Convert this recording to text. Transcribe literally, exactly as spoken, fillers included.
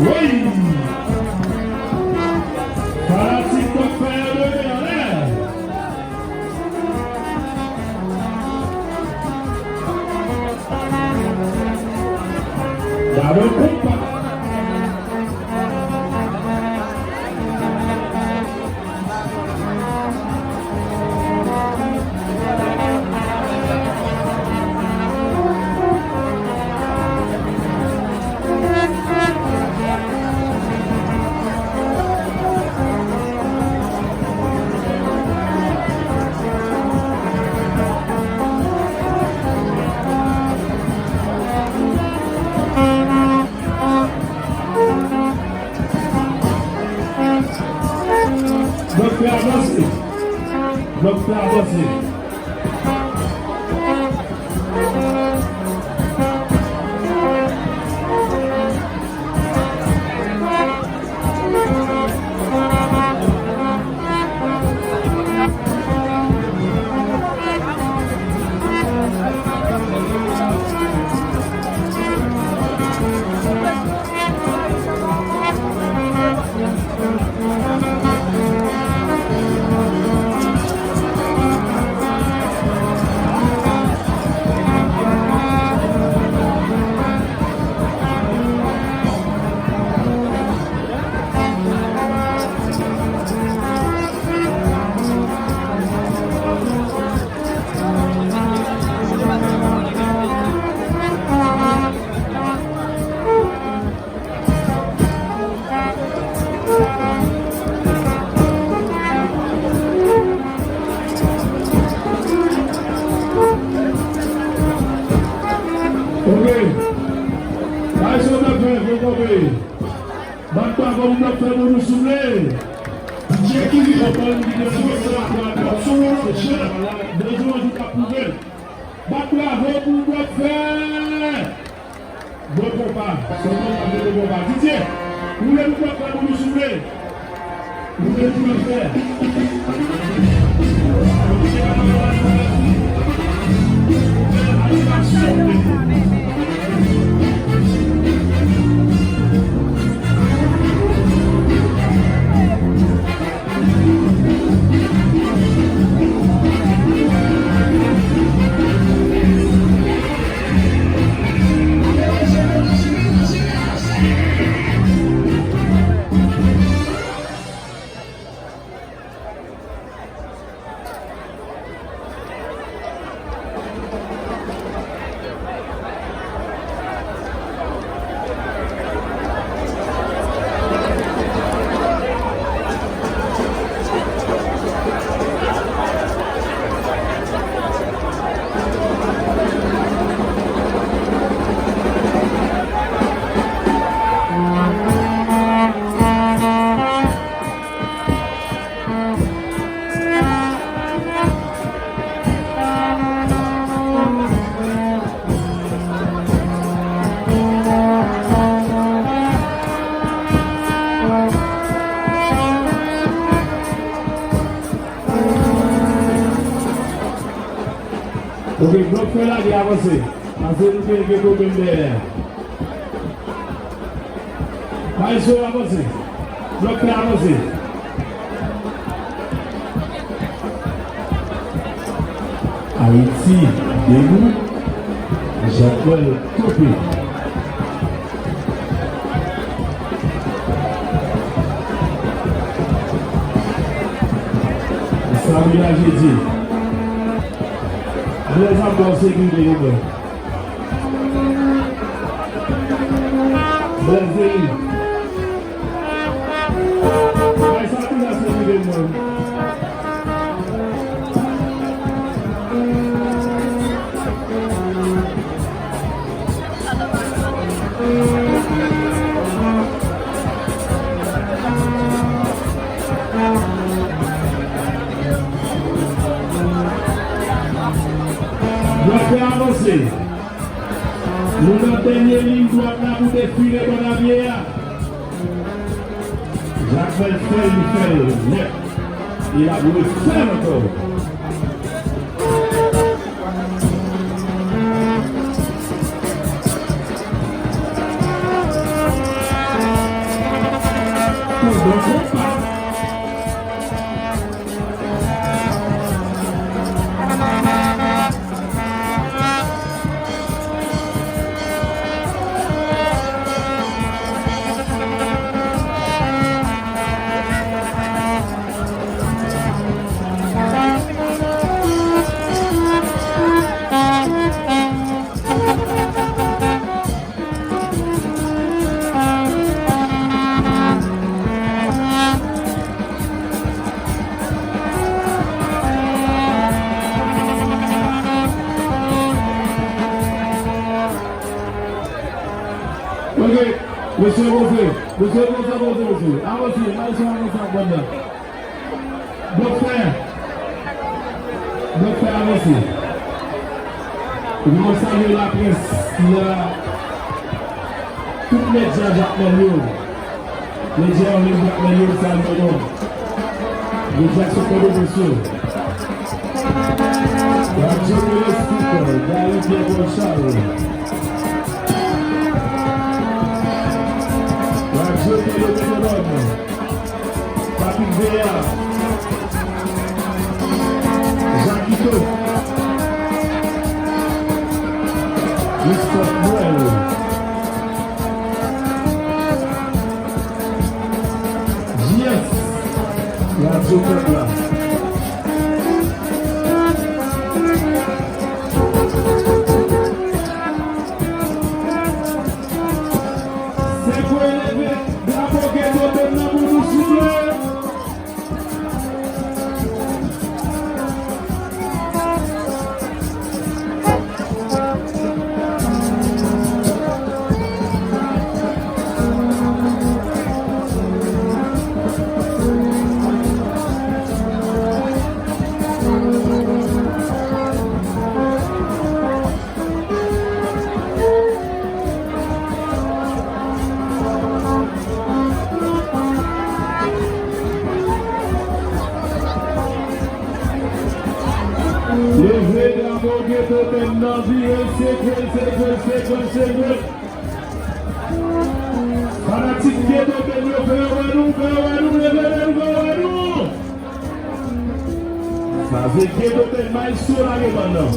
Woy! Fanatik Bòkfè yo leve anlè! Gade konpa! Donk, fè avanse. Donk, fè avanse. Ok. Bay sa w t ap fè, fè kanpe. Bat bravo pou Bòkfè Doudou, souple. Didye ki vin. Konprann ki te fè sa, bat bravo, se jan Doudou anvi k ap pwouve l. Bat bravo pou Bòkfè. Bon konpa. Se konpa, bon konpa. Didye, woule pou Bòkfè Doudou, souple. Woule pou Bòkfè. Ok, blòk fè lage avanse. Pase nou te gen pwoblèm dèyè a. Maestro avanse. Blòk fè avanse. Ayiti debout. Jean-Paul Copé. Salut à Jésus. Blaise Armand, sekirite yo, mwen. Blaise Denis. Bay sa pou la sekirite, mwen. Nou nan dènye liy dwat la pou defile bò Navye a. Jakmèl fè l, li fè l nèt. E l ap refè l ankò. Bon konpa. Ok, mesye, avanse. Mesye, avanse, avanse, mesye. Avanse, Marisol, avanse ak bann nan. Doktè, doktè, avanse. Epi mwen salye laprès ki la. Tout medya Jakmèl yo. Medya yo, medya yo, medya yo, medya yo. Medya sou kote mesye. Radyo Teleskop, Gary Pierre Paul Charles. Radyo Tele Metwonòm, Patrick Veya, Jakito, Christophe Noël. J S, Radyo Pèp la. Sekwe, leve drapo geto pèp la pou nou, souple. Leve drapo geto pèp nan, vire l, sekwe l, sekwe l, sekwe l, sekwe l. Fanatik geto pèp yo, fè yo wè nou, fè yo wè nou, leve men nou, fè yo wè nou. Sa se geto pèp, maestro lage bann nan.